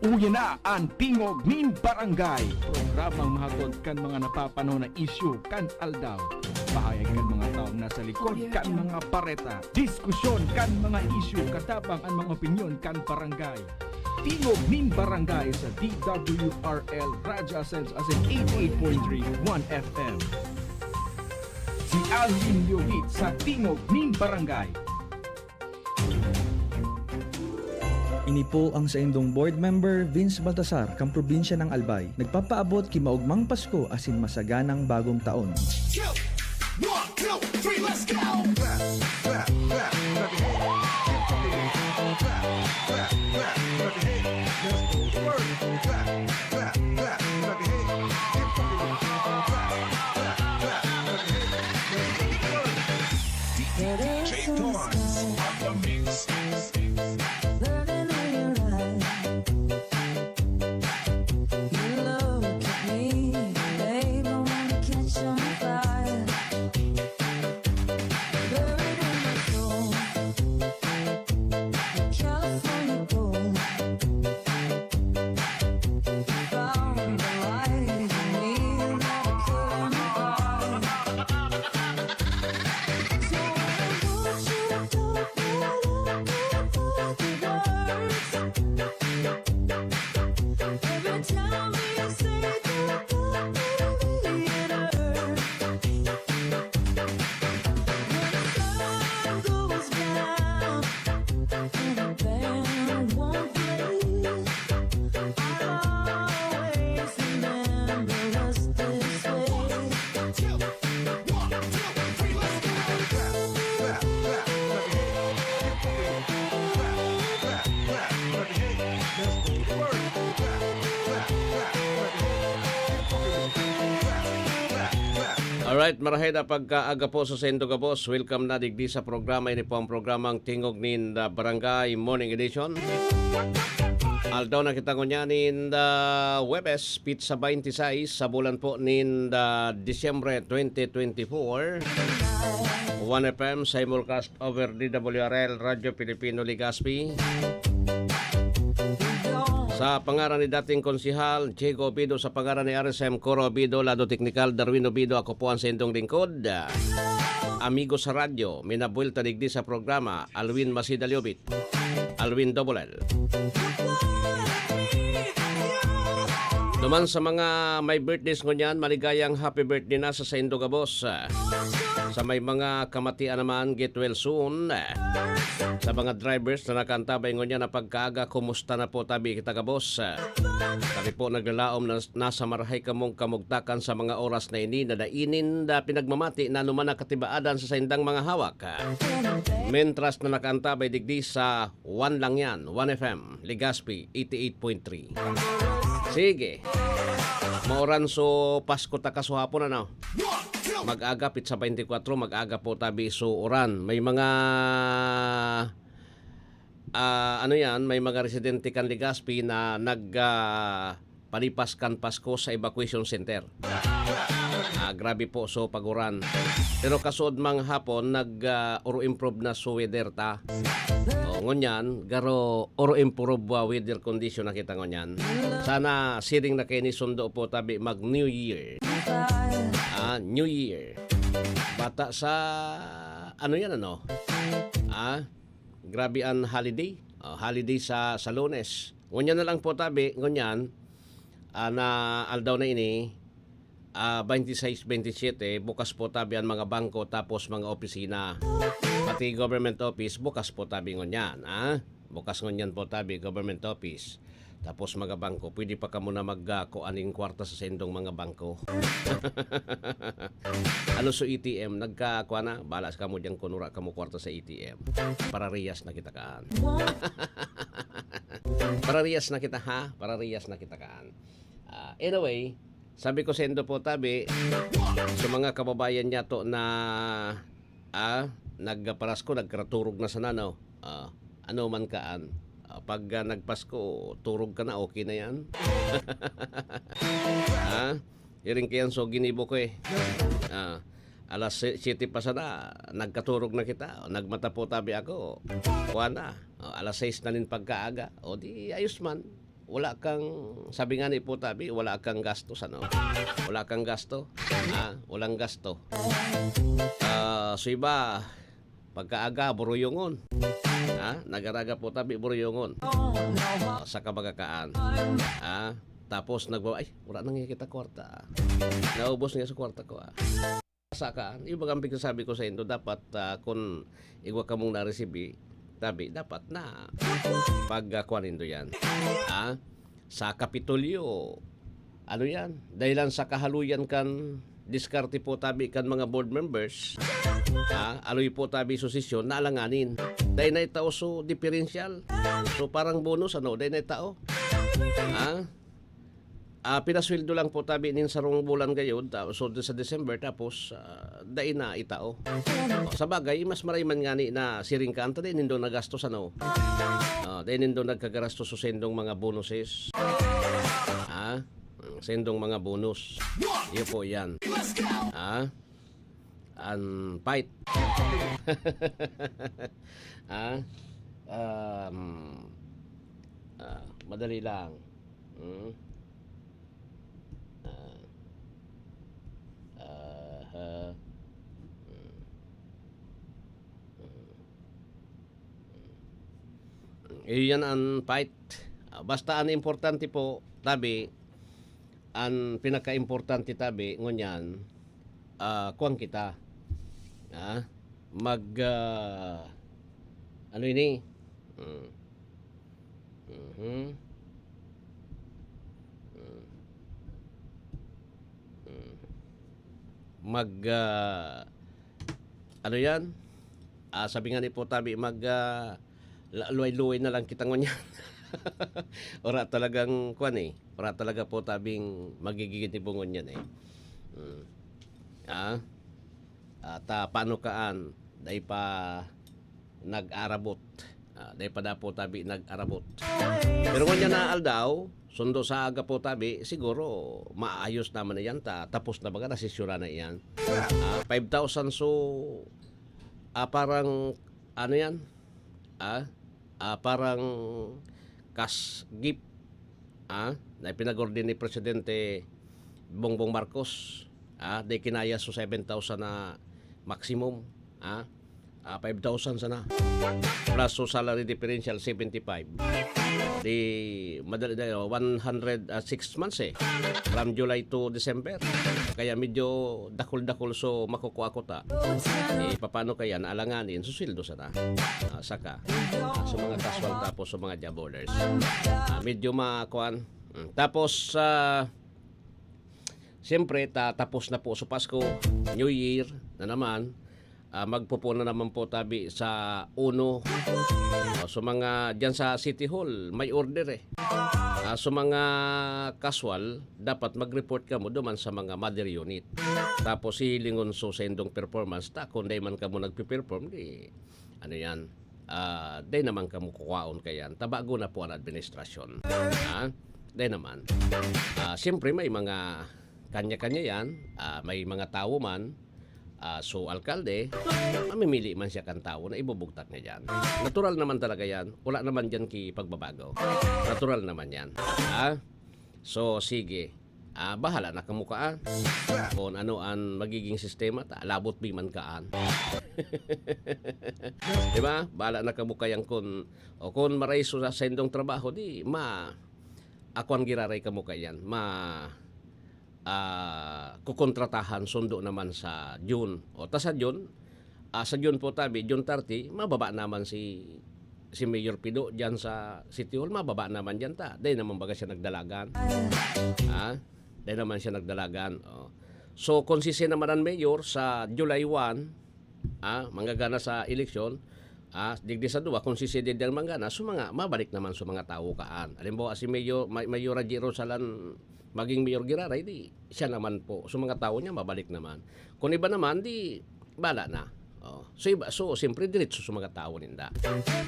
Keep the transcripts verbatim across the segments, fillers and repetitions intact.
Uya na an Tingog nin Barangay, programang mahatod kan mga napapanahon na isyu kan aldaw. Pahayag kan mga taong nasa likod kan mga bareta. Diskusyon kan mga isyu, katabang an mga opinyon kan barangay. Tingog nin Barangay sa D W R L Radyo Asenso asin eighty-eight point three One F M. Si Alvin Leovit sa Tingog nin Barangay. Ini po ang saindong board member, Vince Baltasar, kan probinsya ng Albay. Nagpapaabot ki maogmang Pasko asin masaganang Bagong Taon. Two, one, two, three, let's go! Clap, clap, clap, clap your hands. Keep rocking. Clap, clap, clap, clap your hands. Let's go to work. Clap, clap, clap, clap your hands. Keep rocking. Clap, clap, clap, clap your hands. Let's go to work. D J Torrance on the mix. Looking in your eyes, you look at me, babe, I wanna catch on fire. Buried in my soul, the California gold. Found the light in me, and I couldn't hide. So I want you to talk, but I can't find the words. Every time we say goodbye, baby, it hurts. When the sun goes down and the band won't play, I'll always remember us this way. Two, one, two, three, let's go! Clap, clap, clap your hands. Keep rocking. Clap, clap, clap your hands. Let's go to work. Clap, clap, clap, clap your hands. Keep rocking. Clap, clap, clap. Alright, marahay na pagkaaga po sa saindo gabos. Welcome na digdi sa programa. Ini po ang programang Tingog nin, ah, Barangay Morning Edition. Aldaw na kita ngunyan nin, ah, Huwebes, petsa twenty-six sa bulan po nin, ah, Disyembre twenty twenty-four. One F M, simulcast over D W R L, Radyo Pilipino Legazpi. Sa pangaran ni dating Konsehal Diego Obido, sa pangaran ni R S M Coro Obido, lado teknikal, Darwin Obido, ako po ang saindong lingkod, ah, amigo sa radyo, minabuelta digdi sa programa, Alwin Masida Liobit. Alwin Double L. Duman sa mga may birthdays ngunyan, maligayang happy birthday na sa saindo gabos. Sa may mga kamatian naman, get well soon. Sa mga drivers na nakaantabay ngunyan na pagkaaga, kumusta na po tabi kita gabos? Kami po naglalaom na nasa marahay kamong kamugtakan sa mga oras na ini na dai ninda pinagmamati na anuman na katibaadan sa saindang mga hawak. Mentras na nakaantabay digdi sa One Lang Yan, One F M, Legazpi, eighty-eight point three. Sige. Mauran so Pasko ta kasuhapon, ano? Mag-aga, petsa twenty-four, mag-aga po tabi so uran. May mga, ah, ano yan, may mga residente kan Legazpi na nag, ah, palipas kan Pasko sa evacuation center. Ah, grabe po, so paguran. Pero kasuod mang hapon, nag, ah, oro-improve na so weather ta. O, ngunyan, garo oro-improve wa weather condition na kita ngunyan. Sana siring na kaini sundo po tabi mag New Year. Ah, New Year. Bata sa, ano yan, ano? Ah, grabe an holiday. Oh, holiday sa, sa Lunes. Ngunyan na lang po tabi, ngunyan, ah, na aldaw na ini, ah, twenty-six, twenty-seven, bukas po tabi an mga bangko tapos mga opisina. Pati government office, bukas po tabi ngunyan, ah. Bukas ngunyan po tabi, government office. Tapos mga bangko, pwede pa kamo na mag, ah, kuan nin kwarta sa saindong mga bangko. Ano so A T M, nagka, kuan na, balas kamo diyan kun wara kamo kwarta sa A T M. Parariyas na kita kaan. Parariyas na kita, ha? Parariyas na kita kaan. Ah, anyway, sabi ko saindo po tabi, sa mga kababayan niyato na, ah, nagparasko, nagkaraturog na sana, no? Ah, ano man kaan. Ah, pag, ah, nagpasko, turog ka na, okay na yan. Ha? Hiring ko yan, so ginibo ko eh. Ah, alas si-, siyete pa sana, nagkaturog na kita. Nagmata po tabi ako. Kuha na. Oh, alas sais na nin pagkaaga. O di, ayos man. wala kang, sabi nga ni po tabi, wala kang gastos, ano? Wala kang gasto. Ah, walang gasto. Ah, so iba, pagkaaga, buruyongon. Ah, nagaraga po tabi, buruyongon. Ah, sa kabagakaan. Ah, tapos nagwa-, "Ay, wala na nga kita kwarta. Naubos nga sa kwarta ko, ah." Saka, yung bagang pigsasabi ko sa indo, dapat, ah, kun igwa kamong naresibi, tabi, dapat na pag, ah, kuha nindo yan. Ah, sa Kapitolyo, ano yan? Dahilan sa kahaluyan kan diskarte po tabi kan mga board members, ah, aloy po tabi susesyon na alanganin. Dahil na itao so diferensyal. So, parang bonus, ano? Dahil na itao. Ah, ah, pinasweldo lang po tabi nin sarong bulan gayod, ta-, so, sa December, tapos, ah, dai na itao. O, sa bagay, mas maray man ngani na siring ka, anta dai nindo nagastos, ano? Ah, dai nindo nagkagarastos sa sendong mga bonuses. Ah, sendong mga bonus. Iyo po yan. Ah, an fight. Ah, um, ah, madali lang. Hmm? Ah, aha. Hmm. Hmm. Iyan an fight. Ah, basta an importante po, tabi, an pinakaimportante tabi, ngunyan, ah, kuwan kita. Ah, mag, ah, ano ini? Hmm. Mhm. Hmm. Hmm. Mag, ah, ano yan? Ah, sabi nga ni po tabi, mag, ah, la-, luway-luway na lang kita ngunyan. Wala talagang kwan eh. Wala talaga po tabing magiging tibungon yan eh. Hmm. Ah? At, ah, paano kaan? Dai pa nag-arabot. Ah, dai pa daw po tabi nag-arabot. Pero ngunyan na aldaw, sundo sa aga po tabi, siguro maayos naman na yan ta, tapos na baga, nasisura na yan. Ah, five thousand, so, ah, parang, ano yan? Ah, ah, parang cash gift, ah, na ipinag-order ni Presidente Bongbong Marcos, ah, di kinaya so seven thousand na maximum, ah, ah, five thousand sana. Plus so salary differential, seventy-five. Di madali na yun, one hundred, ah, six months eh. From July to December. Kaya medyo dakul-dakul so makukuha ko ta. Eh, paano kaya na alanganin? So sweldo sana. Ah, saka, ah, sa mga casual tapos sa mga job orders. Ah, medyo makuan. Mm, tapos, ah, siyempre, ta-, tapos na po sa Pasko, New Year na naman. Ah, magpupo na naman po tabi sa uno. Ah, sa mga dyan sa City Hall, may order eh. Ah, sa mga casual, dapat mag-report kamo duman sa mga mother unit. Tapos hihilingon so sa indong performance, ta kung dai man kamo nagpe-perform, di, ano yan, ah, dai naman kamo kukuhaon kayan. Tabago na po ang administrasyon. Ha? Dai naman. Ah, siyempre, may mga kanya-kanya yan. Ah, may mga tawo man. Ah, so, alkalde, mamimili man siya kan tawo na ibubugtak niya dyan. Natural naman talaga yan. Wala naman dyan ki pagbabago. Natural naman yan. Ha? So, sige. Ah, bahala na kamo kaan. Kung ano an magiging sistema, ta, labot bi man kaan. Di ba? Bahala na kamo kayan kun, o kun maray so sa sendong trabaho, di ma-, akuan giraray kamo kayan. Ma-, ah, kukontratahan sundo naman sa June. O, ta sa June, ah, sa June po tabi, June thirty, mababa naman si, si Mayor Pido diyan sa City Hall, mababa naman diyan ta. Dai naman baga siya nagdalagan. Ha? Dai naman siya nagdalagan. O. So, kung sisi naman ang mayor sa July one, ah, manggagana sa eleksyon, ah, digdi sa duwa, kung sisi din ang manggana, so mga, mabalik naman sa mga tawo kaan. Halimbawa, si Mayor, May-, Mayor Raji Rosalan maging mayor giraray, di siya naman po. So, mga tawo niya, mabalik naman. Kung iba naman, di, bala na. Oh. So, iba, so, siyempre, diretso sa mga tawo ninda.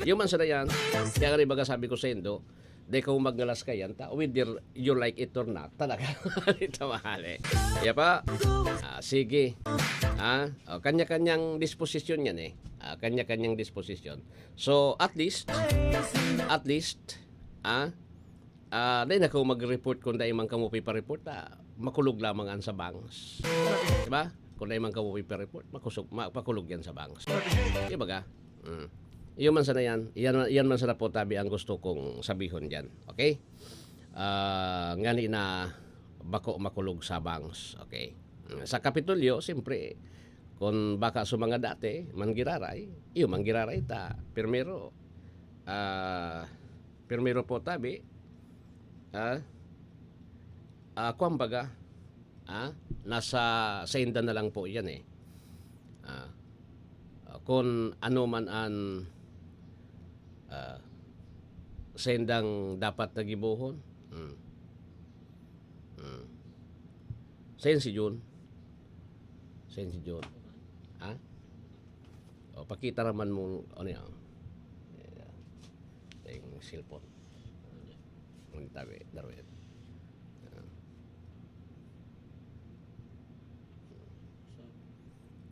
Yung man sana yan, kaya nga, di baga sabi ko sa indo, di ka magngalas ka yan, ta, whether you like it or not, talaga. Ito mahali. Kaya pa, ah, sige. Ah, oh, kanya-kanyang disposisyon yan eh. Ah, kanya-kanyang disposisyon. So, at least, at least, ah, Ah, dai na kamo mag-report kung dai man kamo pipa-report, ah, makulog lamang an sa bangs. Di ba? Kung dai man kamo pipa-report, makusog, ma-, makulog yan sa bangs. Di ba ka? Mm. Iyon man sana yan. Yan, yan man sana po tabi ang gusto kong sabihon dyan. Okay? Ah, ngani na bako makulog sa bangs. Okay? Mm, sa Kapitolyo, siyempre, kung baka sa mga dati, manggiraray, iyo, manggiraray ta. Primero, ah, primero po tabi, ah, ah, kwan baga, ah, nasa sainda na lang po yan eh. Ah, ah, kung ano man an, ah, saindang dapat na gibohon. Hmm. Hmm. Sain si Jun? Sain si Jun? Ha? O, pakita naman mo, ano yan? Yeah. Yung cellphone. Ang tabi, Darwin. Ah.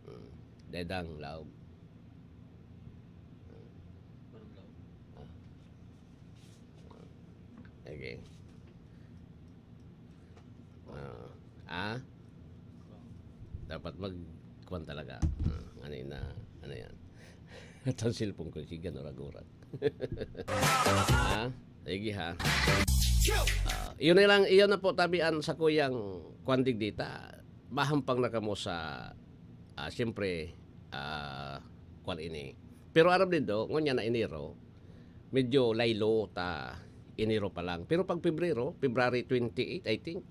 Hmm. Dedang, laog. Ah. Okay. Ah. Ah? Dapat mag-, kwan talaga. Ah, ano yun na, ano yan? Itong cellphone ko, sige, nurag-urag. Ha? Sige, ha? Ah, yun na lang, iyon na po, tabi an sa kuyang kwan digdi ta. Mahampang na kamo sa, ah, siyempre, ah, kwan ini. Pero aram nindo, ngunyan na Enero, medyo laylo ta, Enero pa lang. Pero pag Pebrero, February twenty-eight, I think,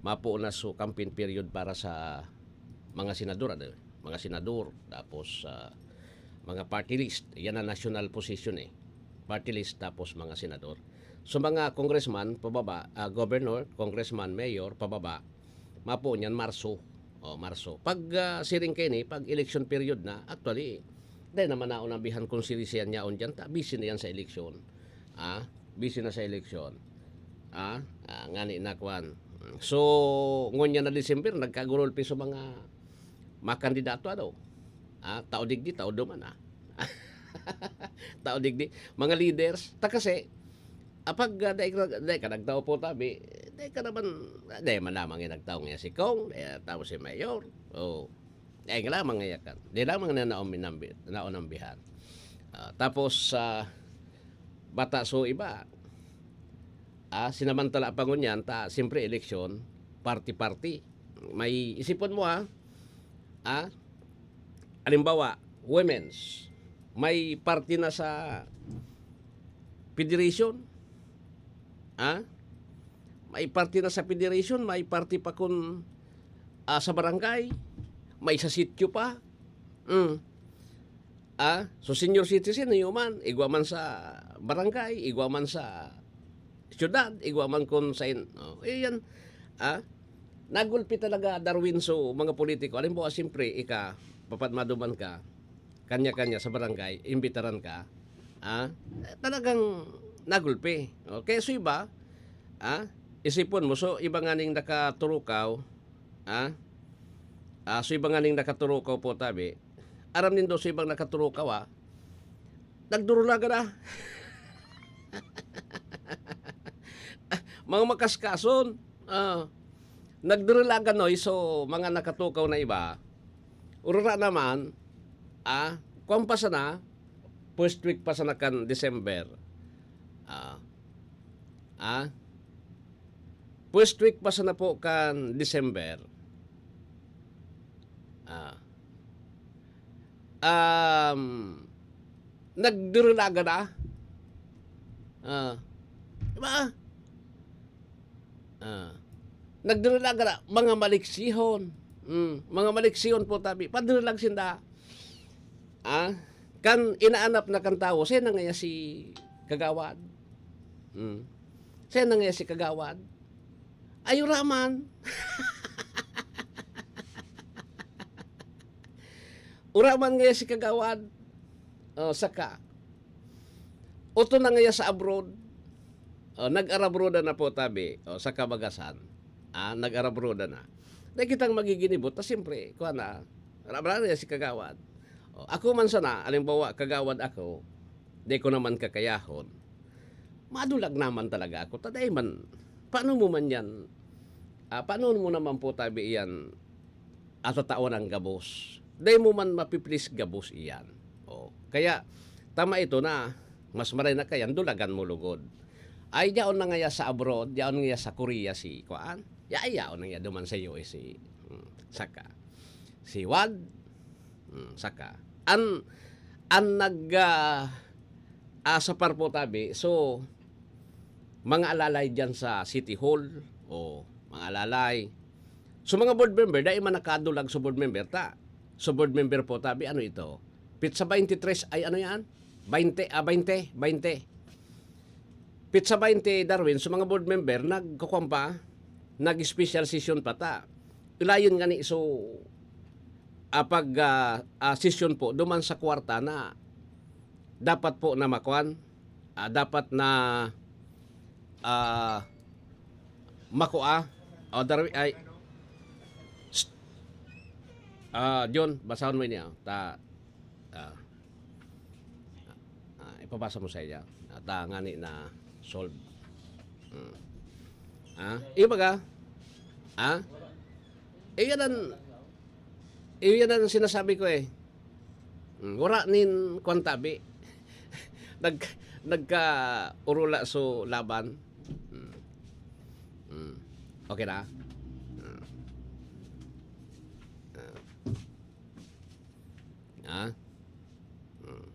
mapo na so campaign period para sa mga senador, ano, mga senador, tapos, ah, mga party list. Yan ang national position eh. Party list, tapos mga senador. So, mga congressman, pababa, ah, governor, congressman, mayor, pababa, mapo niyan, Marso. O, Marso. Pag, ah, siring kaini, pag election period na, actually, dai naman naon ang bihan kung siri siya niyaon diyan, ta, busy na yan sa eleksyon. Ah, busy na sa eleksyon. Ah, ah, ngani na kwan. So, ngunyan na December, nagkagurulpi sa mga, mga kandidato, ano? Ah, tao digdi, tao duman, ah. Tao digdi. Mga leaders, ta kasi, apag, ah, dai ka, dai ka nagtao po tabi, dai ka naman, dai man lamang yung nagtao nga si Kong, dai nagtao si Mayor. Oh. Dai ka lamang ngayakan. Dai lamang na naon minambi-, naon ang bihan. Ah, tapos, ah, bata so iba. Ah, sinamantala pa ngunyan, ta, siyempre, eleksyon, party-party. May isipon mo, ah. Ah, halimbawa, women's. May party na sa federation. Ah? May party na sa federation, may party pa kun, ah, sa barangay, may sa sityo pa. Mm. Ah, so senior citizen, iyo man, igwa man sa barangay, igwa man sa syudad, igwa man kun sain. Oh, eh, yan. Ah, nagulpi talaga, Darwin, so mga politiko. Halimbawa, siyempre, ika, papadmaduman ka, kanya-kanya sa barangay, imbitaran ka. Ah, eh, talagang nagulpi. Okay, so iba, ah, isipon mo, so iba nga ning nakaturukaw, ah, ah, so iba nga ning nakaturukaw po, tabi, aram nindo sa ibang nakaturukaw, ah, nagdurulagan na. Mga makaskason, ah, nagdurulagan, no, so mga nakatukaw na iba, urara naman, ah, kwan pa sana, first week pa sana kan December. Ah, ah, first week pa sana po kan December. Ah. Um, nagdurulagan na. Ah. Di ba? Ah. Nagdurulagan na, mga maliksihon. Mm, mga maliksihon po, tabi. Padurulag sinda. Ah, kan inaanap na kan tawo, siya na ngaya si Kagawad. Mm. Siya na ngaya si Kagawad. Ay, uraman. Uraman ngaya si Kagawad. Oh, saka. Oto na ngaya sa abroad. Oh, nag-arabroda na po, tabi. Oh, sa kabagasan. Ah, nag-arabroda na. Dai kitang magiginibot, ta siyempre, kuha na. Arabroda na si Kagawad. Oh, ako man sana, alimbawa, Kagawad ako, di ko naman kakayahon. madulag naman talaga ako. Ta dai man, paano mo man yan, ah, paano mo naman po tabi yan, ah, tatawan ang gabos? Dai mo man mapiplis gabos iyan. Oh, kaya, tama ito na, mas maray na kayan, dulagan mo lugod. Ay, yaon na ngaya sa abroad, yaon ngaya sa Korea si, kuan? Ya, yaon na ngaya duman sa U S si, hmm, saka, si Wad, hmm, saka. An, an nag, ah, ah, sa Parpo tabi, so, mga alalay diyan sa City Hall, o mga alalay. So, mga board member, dai man nakadulag sa board member ta. So, board member po tabi, ano ito? Pitsa twenty-three, ay ano yan? Twenty, ah, twenty, twenty. Pitsa twenty, Darwin, so mga board member, nagkukuan pa, nag-special session pa ta. Ilayon nga ni, so, ah, pag, ah, ah, session po, duman sa kwarta na dapat po na makuan, ah, dapat na, ah, makua, o Darwin, ay, Shh! Ah, John, basahon mo ini, ah. Ta, ah, ah, ipabasa mo sa iya. Ah, ta, ngani na solve. Hmm. Ah, iyo baga? Ah? Iyo yan ang, iyo yan ang sinasabi ko eh. Hmm, wala nin kwan tabi. Nag, nagkaurula so laban. Hmm. Hmm. Okay na? Hmm. Ah. Ha? Hmm.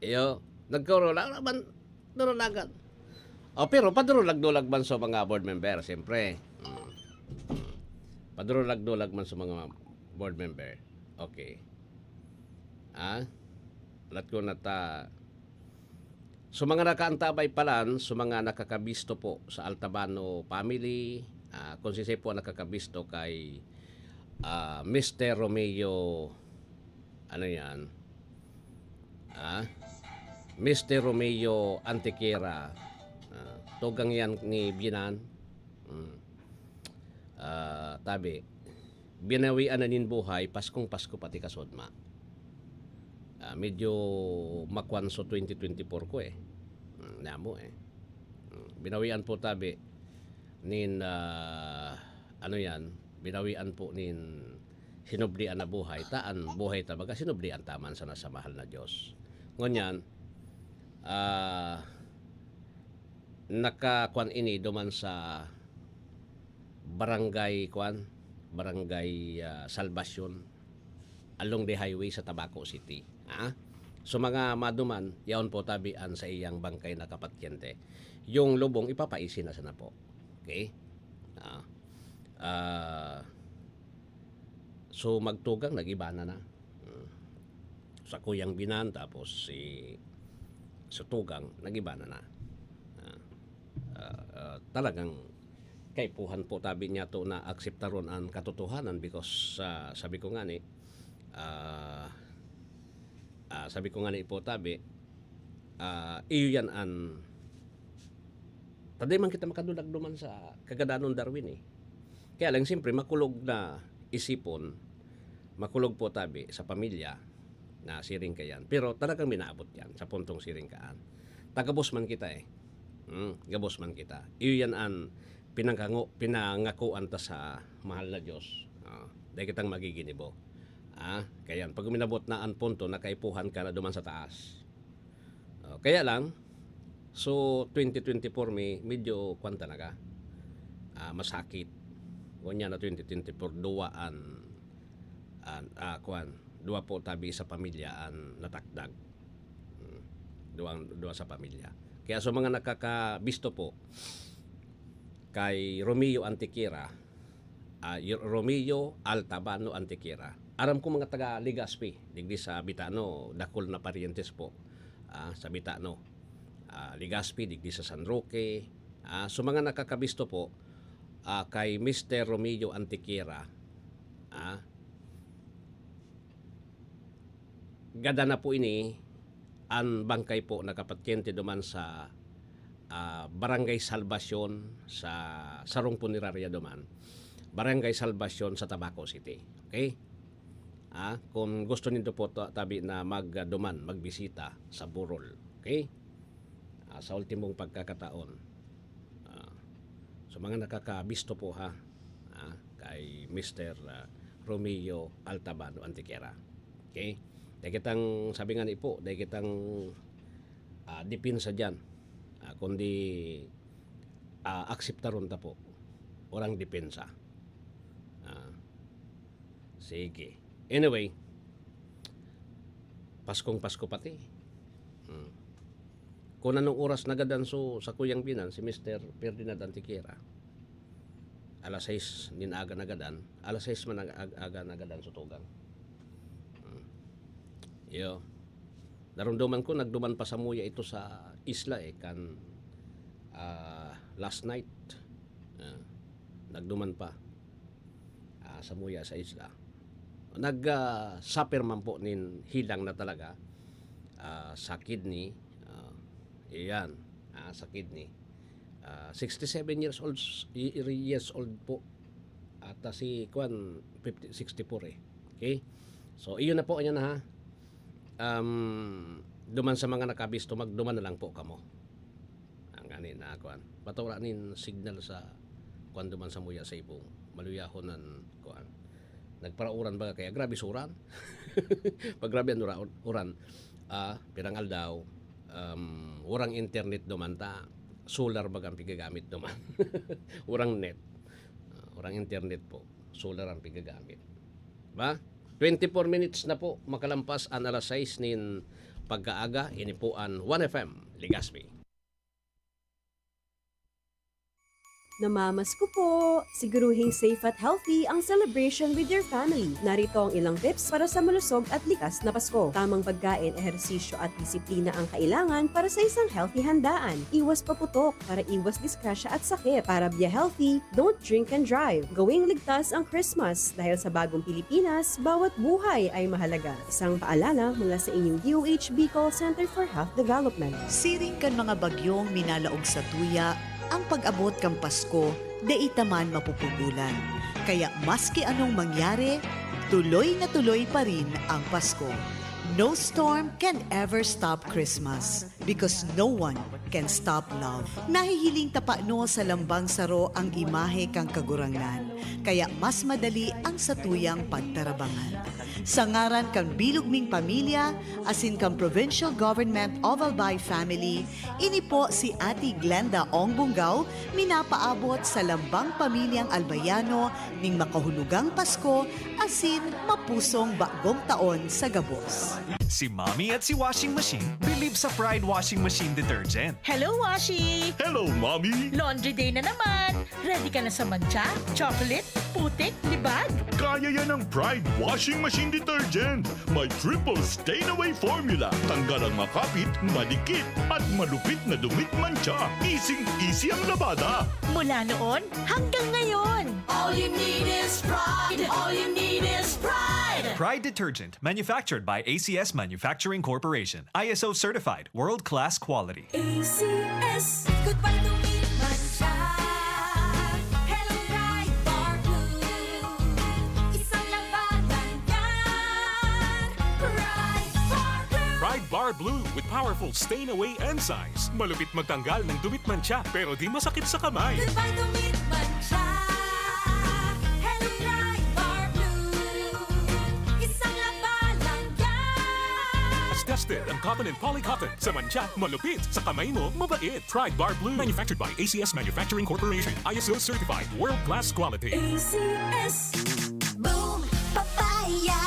Iyo, nagkaroon lang naman, durulagan. O, pero padurulag-dulag man sa mga board member, siyempre. Hmm. Hmm. Padurulag-dulag man sa mga board member. Okay. Ah? Lat ko na ta, So, mga nakaantabay palan, so, mga nakakabisto po sa Altabano family, ah, kung sisay po ang nakakabisto kay, ah, Mister Romeo, ano yan? Ah, Mister Romeo Antequera. Ah, tugang yan ni Binan. Mm. Ah, tabi, binawian na nin buhay, Paskong Pasko pati kasodma. Ah, medyo makwan so twenty twenty-four ko eh. Mm, namo eh. Mm, binawian po tabi nin, ah, ano yan, binawian po nin sinublian na buhay. Ta an buhay ta baga, sinublian ta man sana sa mahal na Diyos. Ngunyan, ah, nakakwan ini duman sa barangay, kwan, barangay, ah, Salvacion, along the highway sa Tabaco City. Ah? So, mga maduman, yaon po tabi an saiyang bangkay na kapatyente. Yung lubong, ipapaisi na sana po. Okay? Ah, ah, so, magtugang, nag-iba na na. Hmm. Sa Kuyang Binan, tapos si, sa Tugang, nag-iba na na. Ah, ah, ah, talagang kaipuhan po tabi niya to na akseptaron an katotohanan because, ah, sabi ko nga ni, ah, ah, sabi ko nga ni po tabi, ah, iyo yan an, ta di man kita makadulag duman sa kagadanon Darwin eh. Kaya lang, siyempre, makulog na isipon, makulog po tabi sa pamilya, na siring ka yan. Pero talagang minaabot yan sa puntong siring kaan. Tagabos man kita eh. Hmm, gabos man kita. Iyo yan an pinangkango-, pinangakuan ta sa mahal na Diyos. Ah, dahil kitang magiginibo. Ah, kaya yan, pag uminabot na an punto, nakaipuhan ka na duman sa taas. Ah, kaya lang, so, twenty twenty-four may medyo kwan talaga, ah, masakit. Ngunyan na twenty twenty-four, duwa an, an, ah, kwan, duwa po tabi sa pamilya an natakdag. Hmm. Duwa, duwa sa pamilya. Kaya sa mga nakakabisto po kay Romeo Antequera, ah, y-, Romeo Altabano Antequera. Aram ko mga taga Legazpi, digdi sa Bitano, dakul na paryentes po, ah, sa Bitano. Ah, Legazpi, digdi sa San Roque. Ah, so mga nakakabisto po, ah, kay Mister Romeo Antequera, ah, gada na po ini, an bangkay po nakapatyente duman sa, ah, Barangay Salvacion sa sarong punerarya duman. Barangay Salvacion sa Tabaco City. Okay? Ah, kung gusto nindo po ta-, tabi na mag, ah, duman, magbisita sa Burol. Okay? Ah, sa ultimong pagkakataon. Ah, sa mga nakakabisto po, ha, ah, kay Mister, ah, Romeo Altabano Antequera. Okay? Dai kitang, sabi nga ni po, dai kitang, ah, depensa diyan. Ah, kundi, ah, akseptaron ta po. Walang depensa. Ah, sige. Anyway, Paskong Pasko pati. Hmm. Kung anong oras nagadan so, sakuyang biyanan, si Mister Ferdinand Antequera, alas sais nin aga nagadan, alas sais man ag-, ag-, aga nagadan so tugang. Hmm. Iyo. Narumduman ko, nagduman pa samuya ito sa isla, eh, kan, ah, last night. Ah, nagduman pa, ah, samuya sa isla. Nag, ah, suffer man po nin hilang na talaga, ah, sa kidney. Ah, iyan, ah, sa kidney. Ah, sixty-seven years old, y-, years old po. At, ah, si kuwan, fifty, sixty-four eh. Okay? So, iyon na po, ayan na ha. Um, duman sa mga nakabisto, magduman na lang po kamo. Ang ani na, kuwan. Ba't wala nin signal sa, kuwan, duman samuya sa ibong? Maluyahon nan, kuwan. Nagparauran baga kaya, grabe suran. Pag grabe ang ura-, uran, ah, pirang aldaw, um, urang internet duman ta, solar baga ang pigagamit duman. Urang net. Ah, urang internet po, solar ang pigagamit. Ba? Twenty-four minutes na po makalampas an alas sais nin pagkaaga, ini po an One F M, Legazpi. Namamasko po! Siguruhing safe at healthy ang celebration with your family. Narito ang ilang tips para sa malusog at ligtas na Pasko. Tamang pagkain, ehersisyo at disiplina ang kailangan para sa isang healthy handaan. Iwas paputok para iwas disgrasya at sakit. Para be healthy, don't drink and drive. Gawing ligtas ang Christmas dahil sa bagong Pilipinas, bawat buhay ay mahalaga. Isang paalala mula sa inyong D O H Bicol Center for Health Development. Siring kan mga bagyong minalaog sa tuya, ang pag-abot kan Pasko, dai ta man mapupugolan. Kaya maski anong mangyari, tuloy na tuloy pa rin ang Pasko. No storm can ever stop Christmas because no one can stop love. Nahihiling ta pano sa lambang saro ang imahe kan Kagurangnan, kaya mas madali ang satuyang pagtarabangan. Sa ngaran kan bilog ming pamilya asin kan Provincial Government of Albay Family, ini po si Ate Glenda Ong Bunggaw, minapaabot sa lambang pamilyang Albayano ning makahulogang Pasko asin mapusong bagong taon sa gabos. Si Mommy at si Washing Machine believe sa Pride Washing Machine Detergent. Hello, Washi! Hello, Mommy! Laundry day na naman! Ready ka na sa mantsa, chocolate, putik, libag? Kaya yan ng Pride Washing Machine Detergent. May triple stain away formula. Tanggal ang makapit, madikit, at malupit na dumit mantsa. Easing-easy ang labada. Mula noon hanggang ngayon. All you need is Pride. All you need is Pride. Pride Detergent, manufactured by A C S Manufacturing Corporation. I S O certified, world-class quality. A C S. Goodbye to me, mantsa. Hello, Pride Bar Blue. Isang labanan yan. Pride Bar Blue. Pride Bar Blue with powerful stain away enzymes. Malupit magtanggal ng dumit mantsa, pero di masakit sa kamay. Goodbye to me, mantsa. Hello, Pride Bar Blue. Isang labanan yan. Tested ang cotton and polycotton. Sa mantsa, malupit. Sa kamay mo, mabait. Pride Bar Blue. Manufactured by A C S Manufacturing Corporation. I S O certified. World class quality. A C S. Boom! Papaya!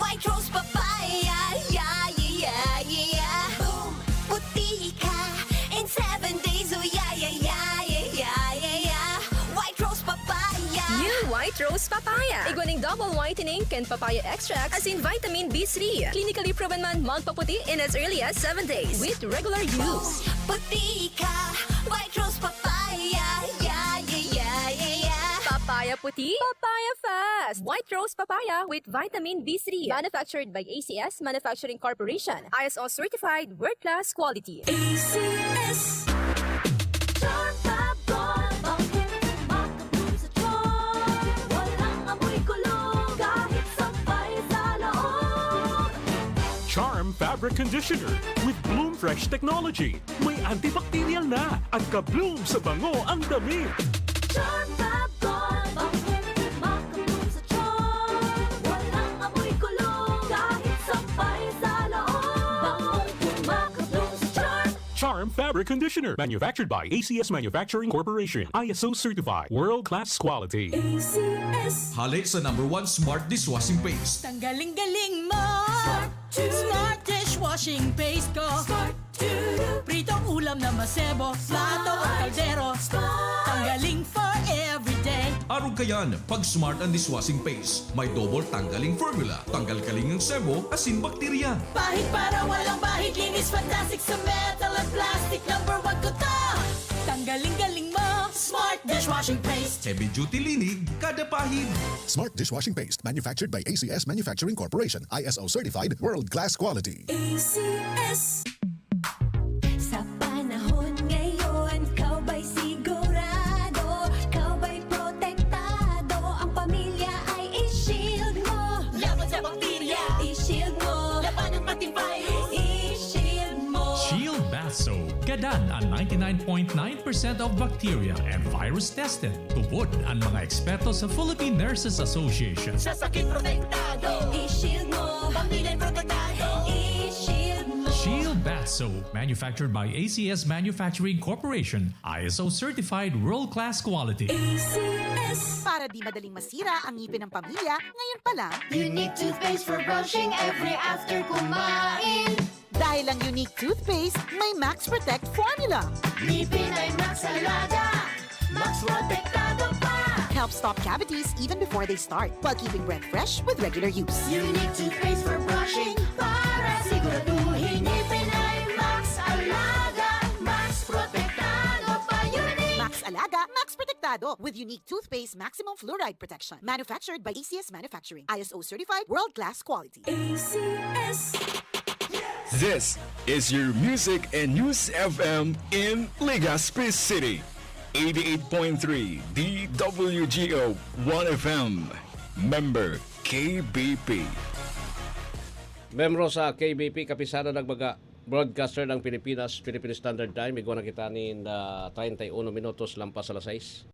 White Rose Papaya! Yeah, yeah, yeah, yeah, yeah! Boom! Puti ka in seven days! Oh, yeah, yeah, yeah, yeah, yeah, yeah, yeah! White Rose Papaya! New White Rose Papaya. Igwa ning double whitening kan papaya extract asin vitamin B three. Clinically proven man magpaputi in as early as seven days with regular use. Puti ka, White Rose Papaya. Yeah, yeah, yeah, yeah, yeah. Papaya puti, papaya fast. White Rose Papaya with vitamin B three. Manufactured by A C S Manufacturing Corporation. I S O certified, world class quality. A C S. Charm Fab Gold, bangkeng makabulong sa tiyan. Walang amoy kulog, kahit sampay sa loob. Charm Fabric conditioner with Bloom Fresh technology. May antibacterial na at ka-bloom sa bango ang damit. Charm Fab Gold, bangong kumakabloom sa charm. Walang amoy kulong kahit sampay sa loob. Bangong kumakabloom sa charm. Charm Fabric Conditioner, manufactured by A C S Manufacturing Corporation, I S O certified, world-class quality. A C S. Hale sa number one smart dishwashing paste. Tanggaling-galing mo! Smart dishwashing paste ko! Pritong ulam na masebo, plato o kaldero. Tanggaling for everyday. Arog kayan, pag smart ang dishwashing paste, may double tanggaling formula. Tanggal kaling ang sebo, asin bakterya. Pahid para walang bahid, linis fantastic sa metal at plastic. Number one ko to! Tanggaling-galing mo! Smart dishwashing paste! Heavy duty linig, kada pahid. Smart dishwashing paste, manufactured by A C S Manufacturing Corporation, I S O certified, world-class quality. A C S. Sa panahon ngayon, ikaw ba'y sigurado? Ikaw ba'y protektado? Ang pamilya ay i-shield mo. Laban sa bakterya! I-shield mo. Labanan pati virus! I-shield mo. Shield Bath Soap. Gadan an ninety-nine point nine percent of bacteria and virus tested. Tubod an mga eksperto sa Philippine Nurses Association. Sa sakit protektado! I-shield mo. Pamilya protektado! I-shield mo. Shield Bath Soap, manufactured by A C S Manufacturing Corporation, I S O certified world-class quality. A C S. Para di madaling masira ang ngipin ng pamilya, ngayon pa lang. Unique toothpaste for brushing every after kumain. Dahil ang Unique Toothpaste may Max Protect Formula. Ngipin ay Max Alaga. Max Protektado pa. Help stop cavities even before they start, while keeping breath fresh with regular use. Unique toothpaste for brushing para siguraduhin ngipin ay Max Alaga. Max Protektado pa. Unique. Max Alaga, Max Protektado with Unique Toothpaste Maximum Fluoride Protection. Manufactured by A C S Manufacturing. I S O certified, world-class quality. A C S. This is your Music and News F M in Legazpi City. Eighty-eight point three D W G O One F M. Member K B P. Membro sa K B P, Kapisanan ng mga Broadcaster ng Pilipinas, Philippine Standard Time. Igwa na kita nin ah, treinta y uno minutos lampas alas sais.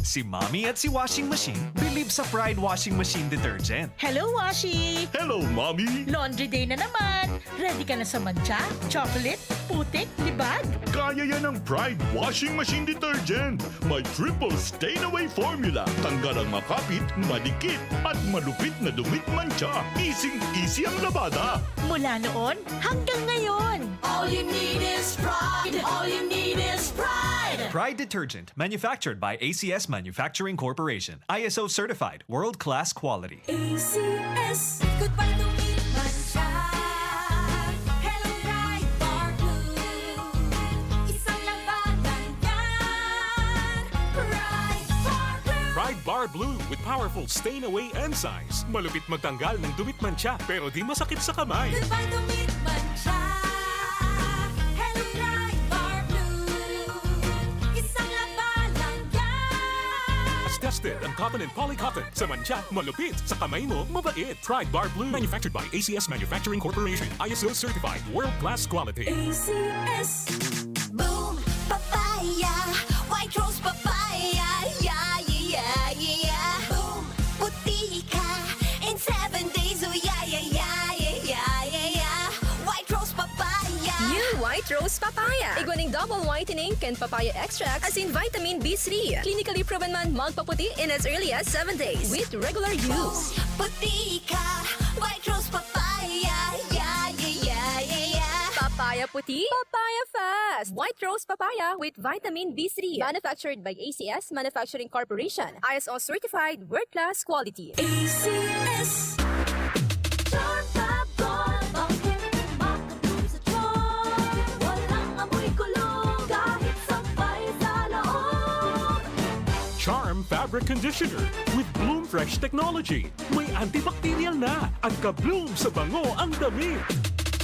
Si Mommy at si Washing Machine believe sa Pride Washing Machine Detergent. Hello, Washi! Hello, Mommy! Laundry day na naman! Ready ka na sa mantsa, chocolate, putik, libag? Kaya yan ng Pride Washing Machine Detergent. May triple stain away formula. Tanggal ang makapit, madikit, at malupit na dumitmantsa. Easy-easy ang labada. Mula noon hanggang ngayon! All you need is pride. All you need is pride. Pride Detergent, manufactured by A C S Manufacturing Corporation. I S O certified, world-class quality. A C S. Goodbye to it mantsa. Hello, Pride Bar Blue. Isang labanan yan. Pride Bar Blue. Pride Bar Blue with powerful stain away enzymes. Malupit magtanggal ng dumitmantsa pero di masakit sa kamay. Goodbye to it mantsa. Hello, Pride Bar Blue. Isang labanan yan. Tested ang cotton and polycotton. Sa mantsa, malupit. Sa kamay mo, mabait. Pride Bar Blue. Manufactured by A C S Manufacturing Corporation. I S O certified. World-class quality. A C S. Boom! Papaya! White Rose Papaya! Yeah, yeah, yeah, yeah, yeah! Boom! Puti ka in seven days! Oh, yeah, yeah, yeah, yeah, yeah, yeah, yeah! White Rose Papaya! New White Rose Papaya. Igwa ning double whitening kan papaya extract asin vitamin B three. Clinically proven man magpaputi in as early as seven days with regular use. Puti ka! White Rose Papaya! Yeah, yeah, yeah, yeah, yeah! Papaya puti, papaya fast. White Rose Papaya with vitamin B three. Manufactured by A C S Manufacturing Corporation. I S O certified, world-class quality. A C S. Charm Fab Gold, bangkong kumakabloom sa charm. Walang amoy kulong kahit sampay sa loob. Charm Fabric Conditioner with Bloom Fresh Technology. May antibacterial na at ka-bloom sa bango ang damit.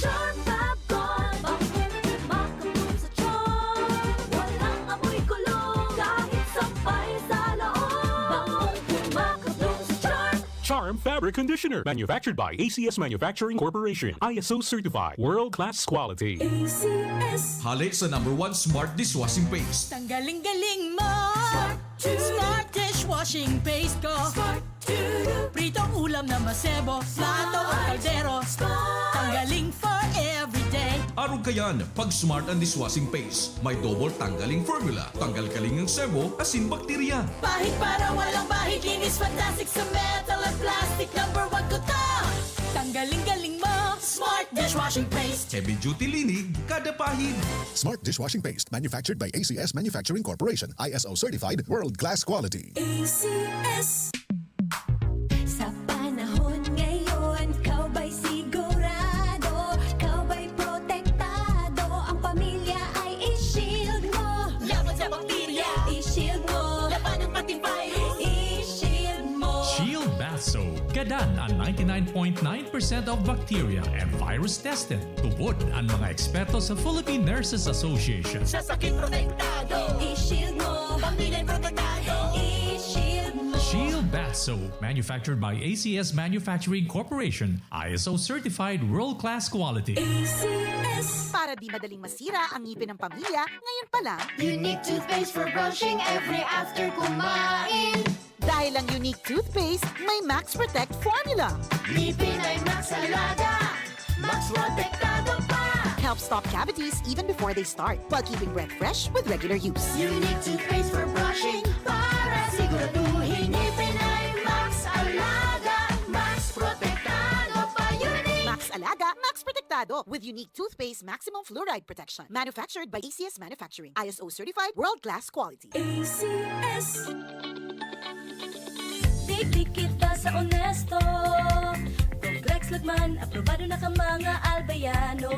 Charm Fab Gold, bangkong kumakabloom sa charm. Walang amoy kulong kahit sampay sa loob. Bangkong kumakabloom sa charm. Charm Fabric conditioner, manufactured by A C S Manufacturing Corporation, I S O certified, world class quality. A C S. Hale sa number one smart dishwashing paste. Tanggaling galing mo. Smart dishwashing paste ko. Pritong ulam na masebo. Plato o kaldero. Tanggaling for everyday. Arog kayan, pag smart ang dishwashing paste. May double tanggaling formula. Tanggal kaling ang sebo, asin bakterya. Pahid para walang bahid. Linis fantastic sa metal at plastic. Number one ko to. Tanggaling galing mo. Smart dishwashing paste. Heavy duty linig, kada pahid. Smart dishwashing paste, manufactured by A C S Manufacturing Corporation, I S O certified, world class quality. A C S. Sa panahon ngayon, ikaw ba'y sigurado? Ikaw ba'y protektado? Ang pamilya ay i-shield mo. Laban sa bakterya. I-shield mo. Labanan pati virus. I-shield mo. Shield Bath Soap. Gadan an ninety-nine point nine percent of bacteria and virus tested. Tubod an mga eksperto sa Philippine Nurses Association. Sa sakit protektado. I-shield mo. Pamilya protektado. I-shield mo. Shield Bath Soap, manufactured by A C S Manufacturing Corporation, I S O certified world-class quality. A C S. Para di madaling masira ang ngipin ng pamilya, ngayon pa lang. Unique toothpaste for brushing every after kumain. Dahil ang Unique Toothpaste may Max Protect Formula. Ngipin ay Max Alaga. Max Protektado pa. Helps stop cavities even before they start, while keeping breath fresh with regular use. Unique toothpaste for brushing para siguraduhin ngipin ay Max Alaga. Max Protektado pa. Unique. Max Alaga, Max Protektado. With Unique Toothpaste Maximum Fluoride Protection. Manufactured by A C S Manufacturing. I S O certified, world-class quality. A C S. Digdi kita sa onesto. Kung Grex Lagman, aprobado na ka mga Albayano.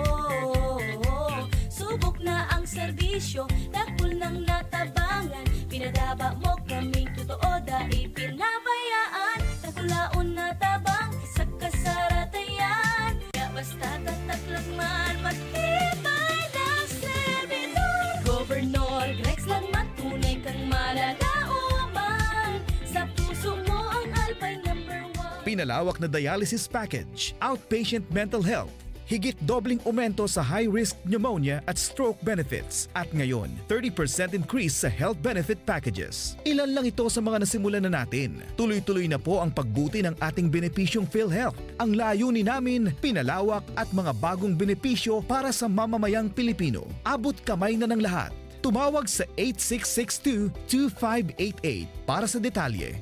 Subok na ang serbisyo, dakul nang natabangan. Pinadaba mo kaming totoo, dai pinabayaan. Dakulaon na tabang sa kasaratayan. Kaya basta tatak Lagman, matibay na servidor. Governor Grex Lagman, tunay kang malalaoman. Sa puso mo ang Albay number one. Pinalawak na dialysis package, outpatient mental health, higit dobleng aumento sa high-risk pneumonia at stroke benefits, at ngayon, thirty percent increase sa health benefit packages. Ilan lang ito sa mga nasimulan na natin. Tuloy-tuloy na po ang pagbuti ng ating benepisyong PhilHealth. Ang layunin namin, pinalawak at mga bagong benepisyo para sa mamamayang Pilipino. Abot kamay na ng lahat. Tumawag sa eight six six two, two five eight eight para sa detalye.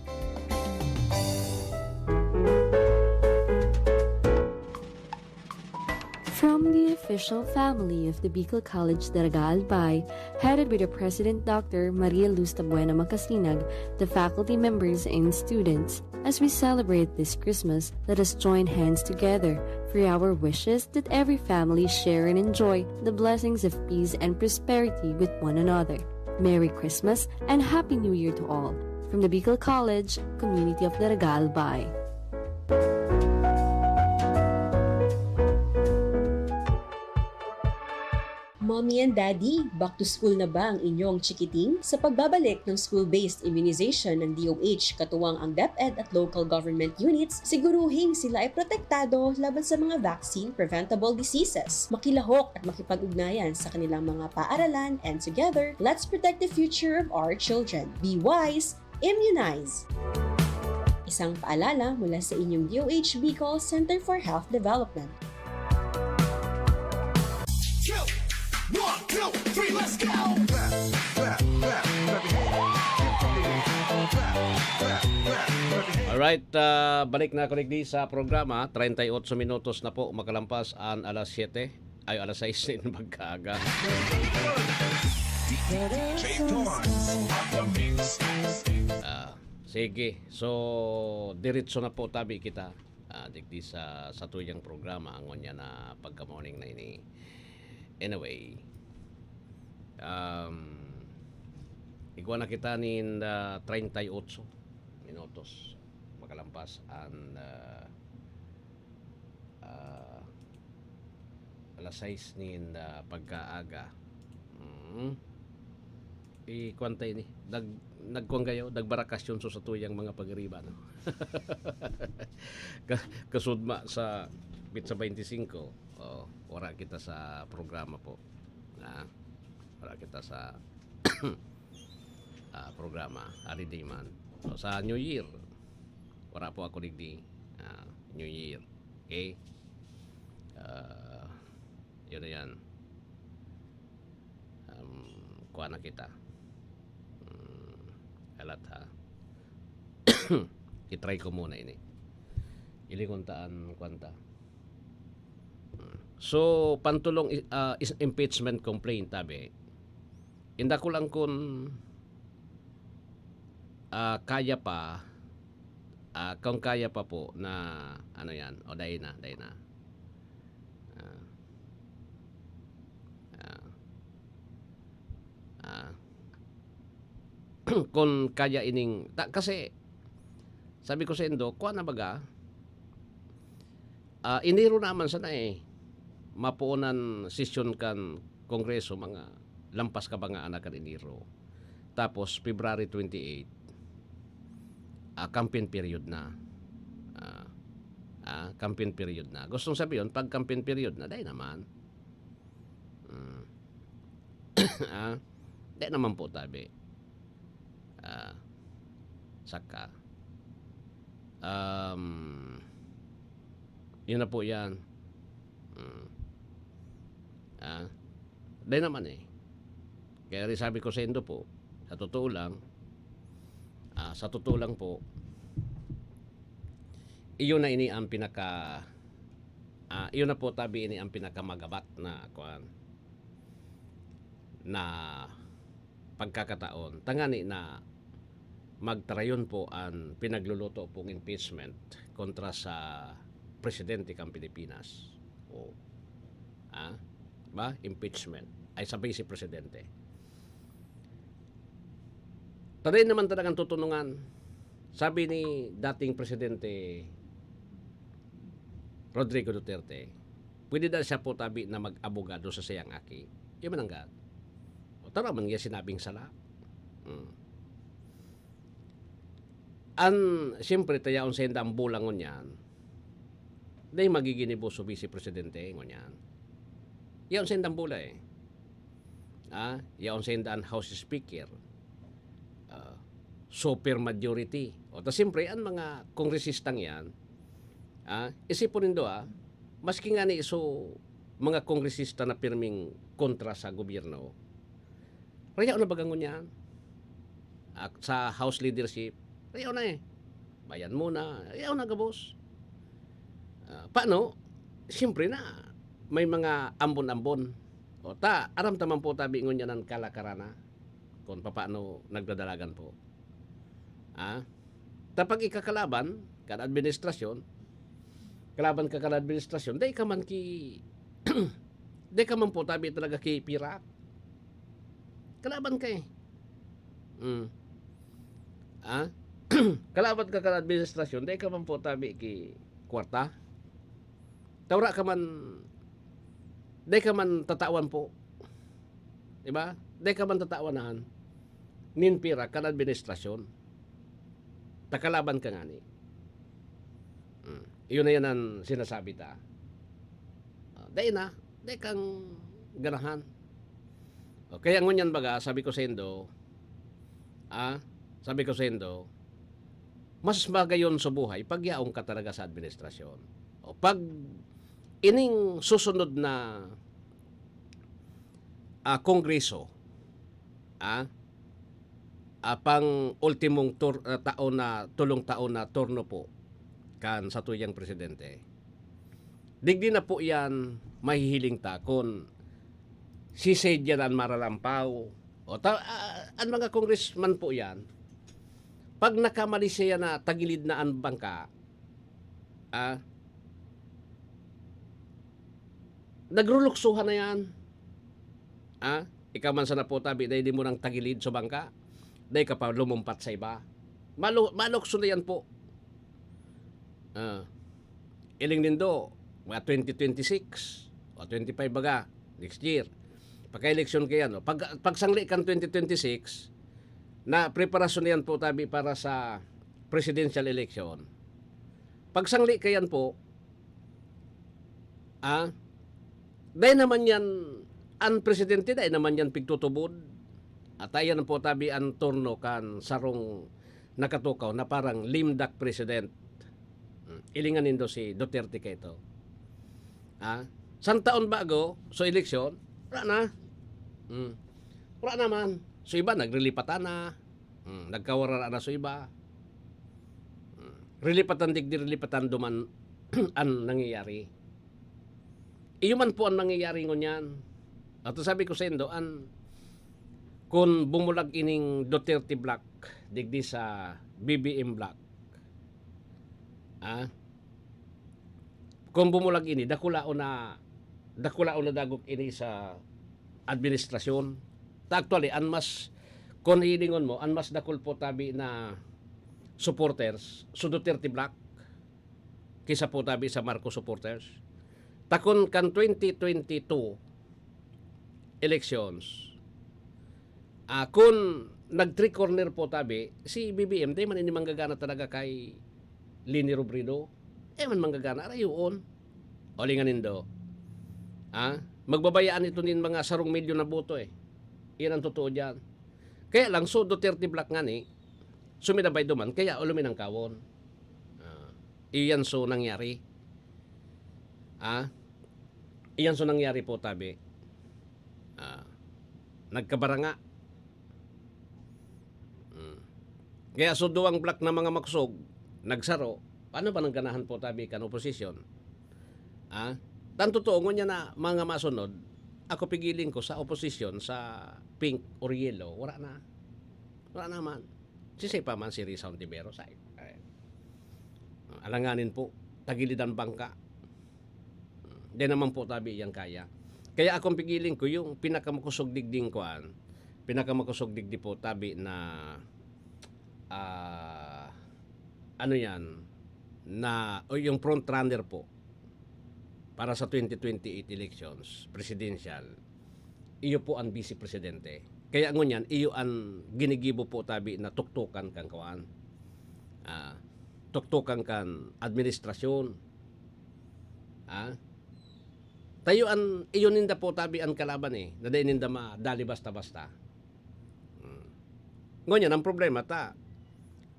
From the official family of the Bicol College Daraga Albay, headed by the President Doctor Maria Luz Tabuena Macasinag, the faculty members and students, as we celebrate this Christmas, let us join hands together for our wishes that every family share and enjoy the blessings of peace and prosperity with one another. Merry Christmas and Happy New Year to all. From the Bicol College, Community of Daraga Albay. Mommy and Daddy, back to school na ba ang inyong chikiting? Sa pagbabalik ng school-based immunization ng D O H, katuwang ang DepEd at local government units, siguruhing sila ay protektado laban sa mga vaccine-preventable diseases. Makilahok at makipag-ugnayan sa kanilang mga paaralan, and together, let's protect the future of our children. Be wise, immunize! Isang paalala mula sa inyong D O H Bicol Center for Health Development. One, two, three, let's go! Alright, ah, balik na ako digdi sa programa. Treinta y ocho minutos na po makalampas an alas siyete. Ay, alas sais nin pagkaaga. Ah, sige. So, diretso na po tabi kita. Ah, digdi sa, sa tuyang programa, ang ngunyan na pagka-morning na ini. Anyway, um, igwa na kita nin, ah, treinta y ocho minutos makalampas an, ah, ah, alas sais nin, ah, pagkaaga. Mm. I-, kwan ta ini. Nag-, nagkuwan kayo, nagbarakasyon sa satuyang mga pagiriba, no? Ka-, kasudma sa bitsa twenty-five, oh, wala kita sa programa po. Ah, wala kita sa, ah, programa, ari di man. So, sa New Year, wala po ako digdi. Ah, New Year. Okay? Ah, yun na yan. Um, kuha na kita. Hmm, alat ha. I-try ko muna ini. Ilingon ta an kuwan ta. Hmm. So, pantulong i-, ah, is impeachment complaint, tabi. Inda ko lang kun, ah, kaya pa, ah, kung kaya pa po na, ano yan, o dai na, dai na. Ah. Ah. Ah. Kun kaya ining, ta-, kasi, sabi ko sa indo, kuha na baga, ah, Enero naman sana eh. Mapuonan sesyon kan Kongreso, mga lampas ka ba nga anak kan Enero. Tapos, February twenty-eight, ah, campaign period na. Ah, ah, campaign period na. Gustong sabihin, pag campaign period na, dai naman. Mm. Ah, dai naman po, tabi. Ah, saka, um, yun na po yan. Mm. Ah, dai naman eh. Kaya rin sabi ko sa indo po, sa totoo lang, ah, sa totoo lang po, iyon na ini ang pinaka, ah, iyon na po, tabi, ini ang pinakamagabat na, kuwan, na pagkakataon. Tangani na magtarayon po an pinagluluto pong impeachment kontra sa presidente kan Pilipinas. O, ah, ba? Impeachment. Ay, sa Vice Presidente. Taday naman talagang tutunungan. Sabi ni dating Presidente Rodrigo Duterte, pwede daw siya po, tabi, na mag-abogado sa sayang aki. Di man nanggad. O, tara man niya sinabing sala. Hmm. An, siyempre, ta yaon sainda an bola ngunyan, dai magiginibo so Vice Presidente ngunyan. Yaon sainda an bola eh. Ah, yaon sainda an House Speaker. Ah, super majority. O, ta siyempre, an mga kongresistang yan, ah, isipon nindo, ah, maski ngani so mga kongresista na pirming kontra sa gobyerno, rayaw na baga ngunyan. Ak-, sa House leadership, rayaw na eh. Bayan muna, rayaw na gabos. Ah, paano? Siyempre na, may mga ambon-ambon. O ta, aram ta man po, tabi, ngunyan an kalakaran na kung papaano nagdadalagan po. Ah? Ta pag ikakalaban kan administrasyon, kalaban ka kan administrasyon, dai ka man ki-, dai ka man po, tabi, talaga kipirak. Kalaban ka eh. Mm. Ah? Kalaban ka kan administrasyon, dai ka man po, tabi, ki kwarta. Ta wara ka man, dai ka man tatawan po. Di ba? Dai ka man tatawan na nin pira kan administrasyon. Ta kalaban ka ngani. Mm. Iyon na yan an sinasabi ta. Ah, dai na, dai kang ganahan. O, kaya ngunyan baga, sabi ko saindo, ah, sabi ko saindo, mas magayon sa buhay pag yaon ka talaga sa administrasyon. O, pag ining susunod na, ah, kongreso, ah, ah, pang-ultimong tur-, ah, taon na, tulong taon na turno po kan satuyang presidente. Digdi na po yan mahihiling ta kun siisay diyan an maralampaw. O ta-, ah, an mga congressman po yan, pag nakamali siya na tagilid na an bangka, ah, nagruluksohan na yan. Ah, ikaw man sana po, tabi, dai di mo nang tagilid sa bangka, dai ka pa lumumpat sa iba. Malu-, malukso na yan po. Ah, iling nindo, mga twenty twenty-six o twenty-five baga, next year. Pagka-eleksyon kaiyan, no? Pag, pagsangli kan twenty twenty-six, na preparasyon na yan po tabi para sa presidential election. Pagsangli kaiyan po, ah, dai naman yan, ang presidente dai naman yan pigtutubod. At ayan po tabi ang turno kan sarong nakatukaw na parang limdak president. Hmm, ilingan nindo si Duterte kaito. Ah, san taon bago, so eleksyon, wala na. Hmm. Wala naman. So iba, naglilipatan na. Hmm, nagkawara na so iba. Hmm. Rilipatan digdi, rilipatan duman ang nangyayari. Iyo man po ang nangyayari ngunyan. At sabi ko sa indo, an, kun bumulag ining Duterte Black digdi sa B B M Black, ah, kun bumulag ini, dakulaon na, dakulaon na dagok ini sa administrasyon. Ta actually, an mas, kun hilingon mo, an mas dakul po tabi na supporters, so Duterte Black, kisa po tabi sa Marcos supporters. Takon kan twenty twenty-two elections, ah, kun nag-three corner po tabi, si B B M, di man ini manggagana talaga kay Leni Robredo. Di man manggagana, arayoon. O, lingan nindo. Ah, magbabayaan ito nin mga sarong milyon na boto eh. Iyan ang totoo diyan. Kaya lang, so Duterte Black nga ni, suminabay duman, kaya ulumin ang kawon. Ah, iyan so nangyari. Ah, iyan so nangyari po tabi. Ah, nagkabaranga. Hmm. Kaya so duwang black na mga makusog, nagsaro, ano ba nang ganahan po tabi kan oposisyon? Ah, tan totoo, ngunyan na mga masunod, ako pigiling ko sa oposisyon, sa pink or yellow, wala na. Wala naman. Sisay pa man si Risa Ontiveros, ay, ay. Alanganin po, tagilid ang bangka. Di naman po tabi yan kaya. Kaya akong pigiling ko yung pinakamakusog digding kuan, pinakamakusog digdi po tabi na, ah, ano yan, na, o yung front runner po para sa twenty twenty-eight elections, presidential, iyo po ang vice presidente. Kaya ngunyan, iyo ang ginigibo po tabi na tuktukan kan kuan. Ah, tuktukan kan administrasyon. Ah, tayo an, iyo ninda po tabi an kalaban eh, na dai ninda madali basta-basta. Hmm. Ngunyan, ang problema ta,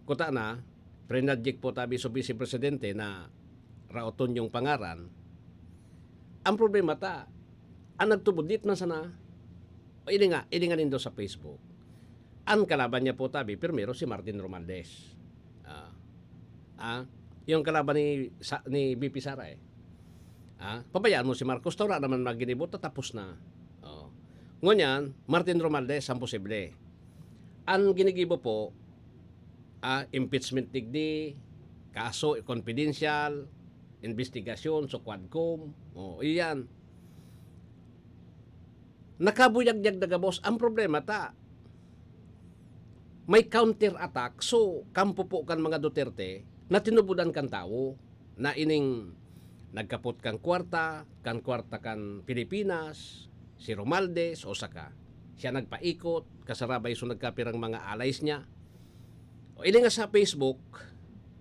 kuta na, prinadjik po tabi so vice presidente na raoton yung pangaran. Ang problema ta, ang nagtubod, dit man sana, o, ini nga, ini nga nindo sa Facebook. Ang kalaban niya po tabi, primero si Martin Romualdez. Ah. Ah, yung kalaban ni, sa, ni V P Sara eh. Ah, pabayaan mo si Marcos, ta wala naman maginibo, ta tapos na. Oh. Ngunyan, Martin Romualdez, ang posible. Ang ginigibo po, ah, impeachment digdi, kaso confidential, investigasyon, so Quadcom. Oh, iyan. Nakabuyagyag na gabos. Ang problema ta, may counter attack. So, kampo po kan mga Duterte na tinubudan kan tawo na ining nagkapot kan kwarta, kan kwarta kan Pilipinas, si Romualdez, o saka siya nagpaikot, kasarabay so nagkapirang mga allies niya. O, ini nga sa Facebook,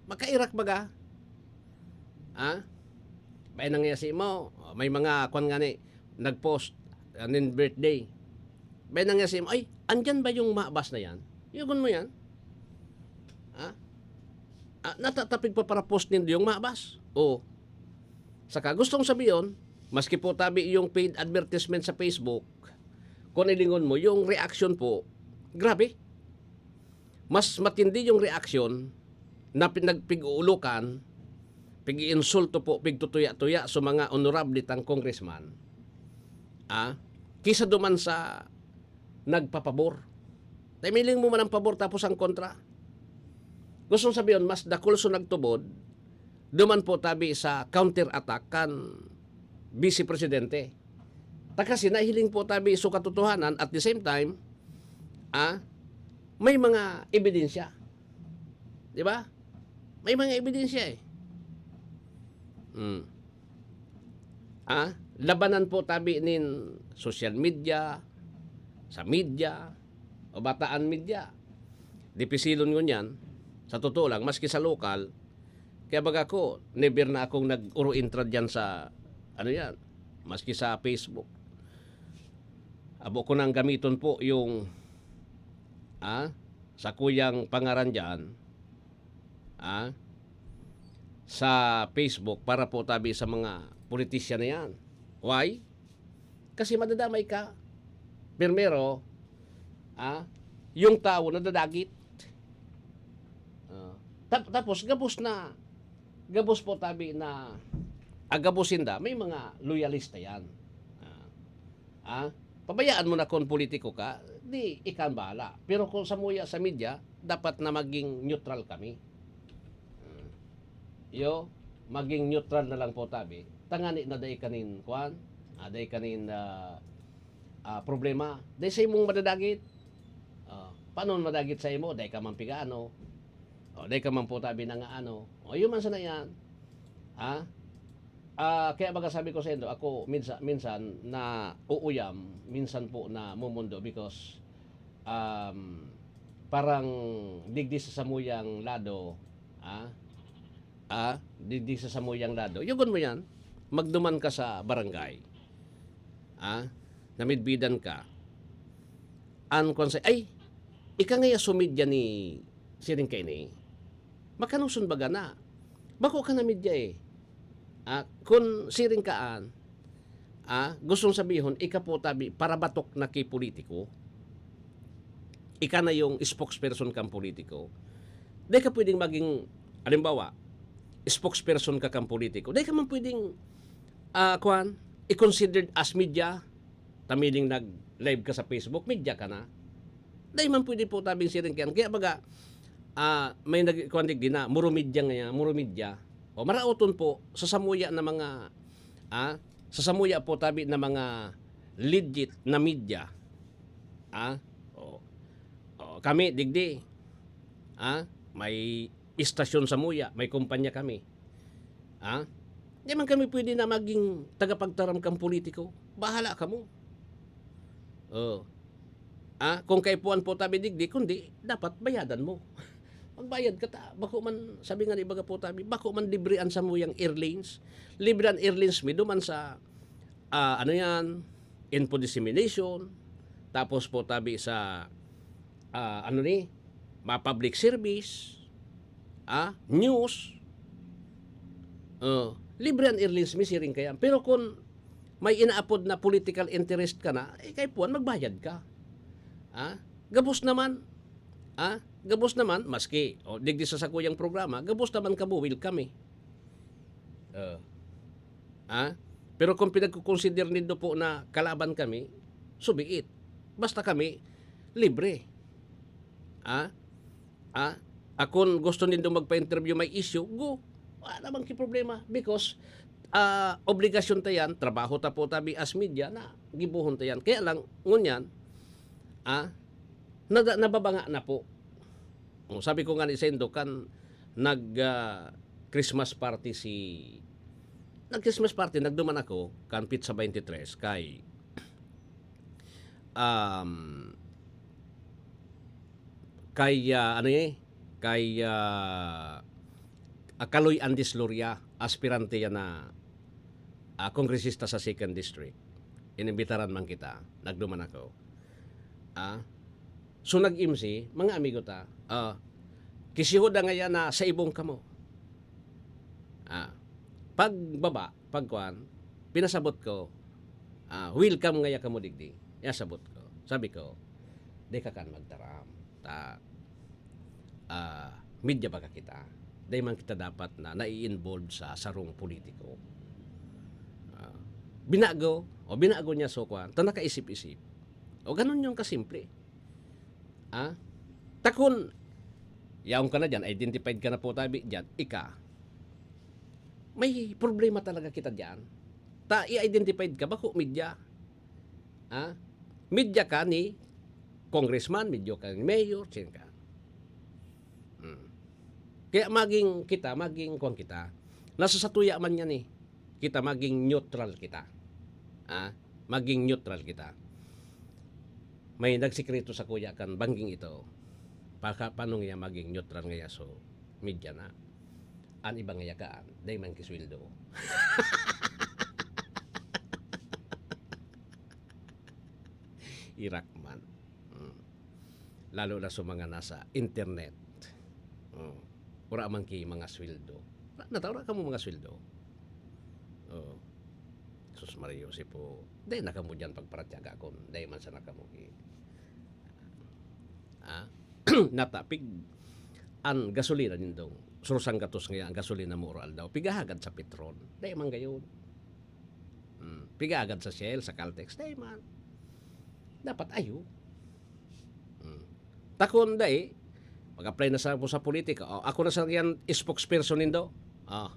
makairak baga. Ha? May nangyasi mo, may mga kwan nga ni, nag-post, ah, nin birthday. May nangyasi mo, "Ay, andyan ba yung mabas na yan? Yugon mo yan?" Ha? Ah, natatapig pa para post nindo yung mabas? Oo. Saka gustong sabihin, maski po tabi yung paid advertisement sa Facebook, kung ilingon mo, yung reaction po, grabe. Mas matindi yung reaksyon na pinagpig-uulukan, pig-iinsulto po, pigtutuya-tuya sa mga honorable tang congressman, ah, kisa duman sa nagpapabor. Tamiling mo man ang pabor tapos ang kontra. Gustong sabihin, mas dakul so nagtubod, duman po tabi sa counter attack kan Vice Presidente. Ta kasi nahiling po tabi so katotohanan, at the same time, ah, may mga ebidensya. Di ba? May mga ebidensya eh. Hmm. Ah, labanan po tabi nin social media, sa media, o bataan media. Dipisilon ngunyan, sa totoo lang, maski sa lokal, kaya baga ko, never na akong nag-uro-intra diyan sa, ano yan, maski sa Facebook. Abo ko nang gamiton po yung, ah, sa kuyang pangaran diyan, ah, sa Facebook para po tabi sa mga politisyan na yan. Why? Kasi madadamay ka. Primero, ah, yung tao nadadagit. Ah, tap-, tapos gabos na, gabos po tabi na, ah, gabos sinda, may mga loyalista yan. Ah, ah, pabayaan mo na kung politiko ka, di ikaw ang bahala. Pero kung samuya sa media, dapat na maging neutral kami. Ah, yo, maging neutral na lang po tabi. Tangani na dai kanin, kwan, ah, dai kanin, ah, ah, problema. Dai sa imong madadagit. Ah, paano madagit sa imo? Dai ka man pigaano. O, dai ka man po tabi na nga ano. O, yun man sana yan. Ha? Ah, kaya baga sabi ko sa indo, ako minsan, minsan na uuyam, minsan po na mumundo because, um, parang digdi sa samuyang lado, ah, ah, digdi sa samuyang lado. Yugon mo yan, magduman ka sa barangay. Ah, namidbidan ka. An kwan sa, ay, ika ngaya sumidya ni siring kaini. Makanuson baga na. Bako ka namidya eh. Ah, kun siring ka an, ah, gustong sabihon, ika po tabi, parabatok na ki politiko. Ika na yung spokesperson kang politiko. Dai ka pwedeng maging, halimbawa, spokesperson ka kang politiko. Dai ka man pwedeng, ah, kwan, i-considered as media. Tamiling nag-live ka sa Facebook, media ka na. Dai man pwede po tabing siring kayan. Kaya baga, ah, may nag-, kwan digdi na, muro media nga yan, muro media. O, maraoton po, sa samuya na mga, ah, sa samuya po tabi na mga legit na media. Ah, o, o, kami, digdi. Ah, may istasyon samuya, may kumpanya kami. Ah, di man kami pwede na maging tagapagtaram kang politiko. Bahala kamo. Oh. Ah, kung kaipuhan po tabi digdi, kundi dapat bayadan mo. Magbayad ka ta. Bako man, sabi nga ni baga po tabi, bako man libre an samuyang airlines. Libre an airlines mi duman sa, ah, ano yan, info dissemination. Tapos po tabi sa, ah, ano ni, ma public service, ah, news. Oh, libre an airlines mi siring kaya. Pero kung may inaapod na political interest ka na, eh, kaipuhan, magbayad ka. Ah, gabos naman. Ah, gabos naman, maski, o, digdi sa sakuyang programa, gabos naman kamo, welcome eh. Oh. Ah, pero kung pinagkukonsider nindo po na kalaban kami, subiit. Basta kami, libre. Ah, ah, akon gusto nindo magpa-interview, may issue, go. Wala namang ki problema because, ah, obligasyon ta yan, trabaho ta po tabi as media na gibohon ta yan. Kaya lang, ngunyan, ah, nada-, nababanga na po. O, sabi ko nga ni saindo, kan nag, ah, Christmas party si, nag-Christmas party, nagduman ako, kan petsa twenty-three, kay, um, kay, ah, ano eh, kay, ah, ah, Kaloy Andes Loria, aspirante yan na, ah, kongresista sa Second District. Inimbitaran man kita, nagduman ako. Ah, so nag-M C, mga amigo ta, ah, kisihoda ngayan na sa ibong kamo. Ah, pagbaba, pagkuan, pinasabot ko, ah, "Welcome ngaya kamo digdi." Yasabot ko. Sabi ko, "Di ka kan magtaram. Ta, ah, media baga kita. Di man kita dapat na nai-involve sa sarong politiko." Ah, binago, o binago niya so kuan, ta nakaisip-isip. O ganun yung kasimple. Ah? Takon, yaon ka na dyan, identified ka na po tabi dyan, ika. May problema talaga kita dyan. Ta, i-identified ka, bako media. Ah? Media ka ni congressman, media ka ni mayor, sin ka. Hmm. Kaya maging kita, maging kuwan kita. Nasa satuya man yan eh. Kita maging neutral kita. Ah, maging neutral kita. May nagsikreto sakuya kan bangging ito. Paka-, paano niya maging neutral ngaya so media na? An iba ngaya kaan, dai man kisweldo. Irak man. Hmm. Lalo na sa mga nasa internet. Oh. Wala man ki mga sweldo. Na, nata, wala kamo mga sweldo. Oh. Sus Maria Joseph po. Dai na kamo diyan pagparatyaga kun dai man sana kamo ki-, ah? Nata, pig-, an gasolina nindong, surusang gatos ngaya an gasolina mo oro aldaw. Pigahagad sa Petron. Dai man gayon. Hmm. Pigahagad sa Shell, sa Caltex. Dai man. Dapat ayo. Hmm. Ta kun dai, mag-apply na sa, sa politika. O, ako na sa yan, spokesperson nindo. Ah.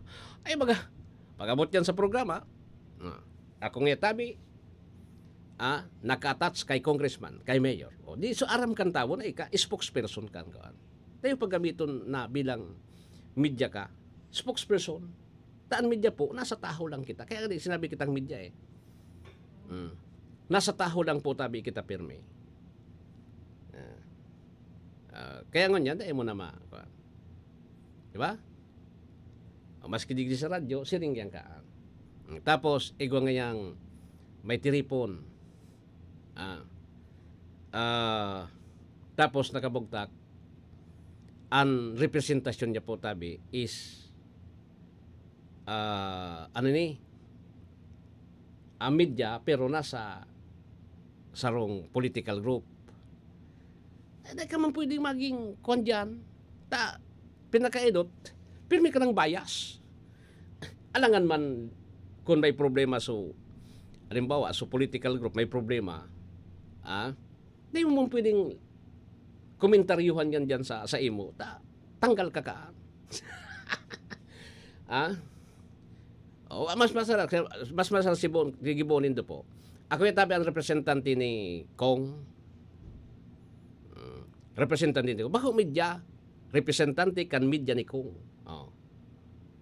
Ay, baga, pag-abot yan sa programa, ah, ako nga tabi, ah, naka-attach kay congressman, kay mayor. O, di, so aram kan tawo na ika, spokesperson kan, kuan. Tayo paggamiton na bilang media ka, spokesperson. Ta an media po, nasa tahaw lang kita. Kaya nga sinabi kitang media eh. Mm. Nasa tahaw lang po tabi kita pirmi. Ah. Ah, kaya ngunyan, dai mo na ma-, kuwan. Di ba? O, maski digdi sa radyo, siring yan kaan. Mm, tapos, igwa ngayang may tiripon. Ah. Ah, tapos nakabugtak, an representasyon niya po tabi is, ah, ano ni, ah, media, pero nasa sarong political group. Eh, di ka man pwedeng maging kwan diyan. Ta, pinakaidot, pirmi ka ng bias. Alangan man, kung may problema, so, halimbawa, so political group, may problema, ah, di mo man pwedeng komentaryuhan yan diyan sa, sa imo. Ta, tanggal ka ka. Ah? O, mas masarap, mas masarap si Bon, gigibonin do po. Ako yung tabi ang representante ni Kong. Mm, representante ni Kong. Bako media, representante kan media ni Kong. Oh.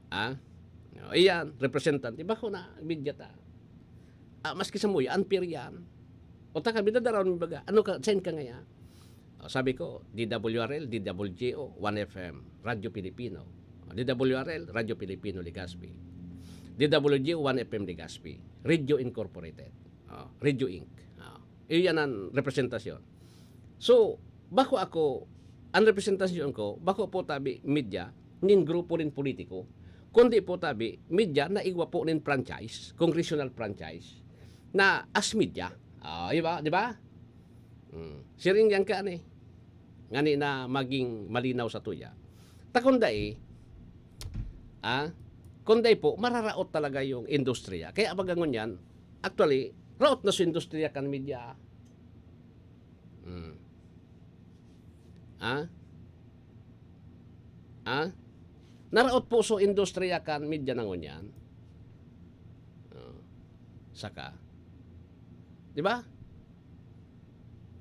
Ah? Oh, iyan, representante. Bako na, media ta. Ah, maski sa muya, unfair yan. O ta kami, dadaraw mi baga. Ano ka, saan ka ngaya? O, sabi ko, D W R L, D W G O, One F M, Radyo Pilipino. O, D W R L, Radyo Pilipino, Legazpi. D W G O, One F M, Legazpi. Radio Incorporated. O, Radio Inc. O, iyan ang representasyon. So, bako ako, ang representasyon ko, bako po tabi media, nin grupo nin politiko, kundi po tabi media na igwa po nin franchise, congressional franchise, na as media. Ah, di ba? Di ba? Hmm. Siring yan ka, ani. Ngani na maging malinaw sa tuya. Ta kun dai, ah, kun dai po, mararaot talaga yung industriya. Kaya baga ngunyan, actually, raot na sa industriya kan media. Hmm. Ah? Ah? Naraot po so industriya kan media na ngunyan. Oh. Saka. Di ba?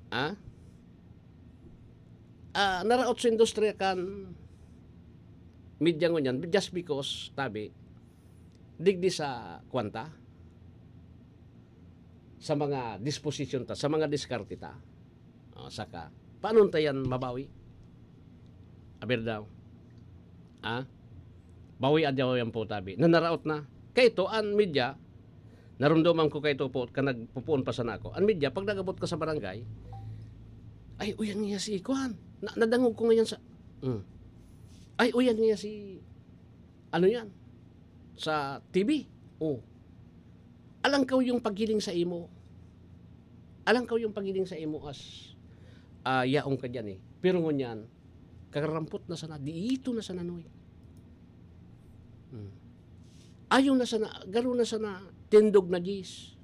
Ah? Ah, naraot sa industriya kan media ngunyan just because, tabi, digdi sa kwanta, sa mga disposisyon ta, sa mga diskarte ta. Oh, saka, paano ta yan mabawi? Aber daw. Ah? Bawi adaw yan po, tabi. Nanaraot na. Kaya ito, an media, narumduman ko kay ito po, ka nagpupuon pa sana ako. An media, pag nagabot ka sa barangay, "Ay, uyan niya si Kuan. Na, nadangog ko ngayon sa," mm. "Ay, uyan niya si," ano yan? "Sa T V." Oh. Alangkaw yung paghiling sa imo. Alangkaw yung paghiling sa imo as, ah, yaong ka dyan eh. Pero ngunyan, kararampot na sana, diito na sana, Noy. Hmm. Ayaw na sana, garo na sana, tindog na gis.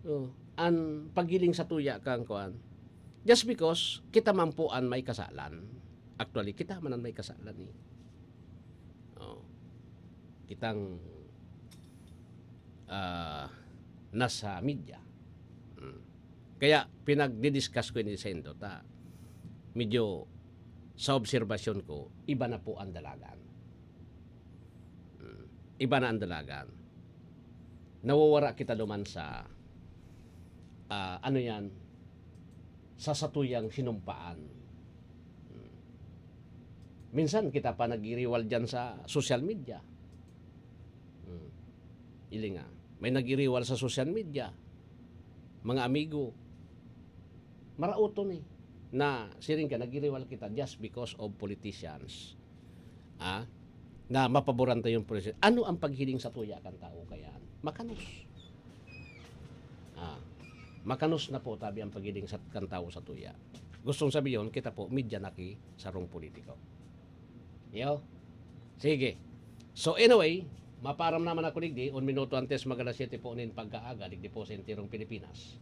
Oh, an paghiling sa tuya kang kuan. Just because kita man po an may kasalan. Actually, kita man an may kasalan eh. Oh. Kitang, ah, nasa media. Mm. Kaya pinagdi-discuss ko ini sa indo ta. Medyo sa obserbasyon ko, iba na po ang dalagan. Mm. Iba na ang dalagan. Nawawara kita duman sa, ah, ano yan, sa satuyang sinumpaan. Hmm. Minsan kita pa nagiriwal dyan sa social media. Hmm. Ili nga, may nagiriwal sa social media. Mga amigo, maraot ni na siring ka, nagiriwal kita just because of politicians. Ah, na mapaboran ta yung politician. Ano ang paghiling sa tuya kan tao kaya? Makanos. Ah, makanos na po tabi ang paghiling sa, kan tao sa tuya. Gustong sabihin, kita po, media naki sarong politiko. Yo? Sige. So anyway, maparam naman ako digdi, un minuto antes mag alas siyete po nin pagkaaga, digdi po sa enterong Pilipinas.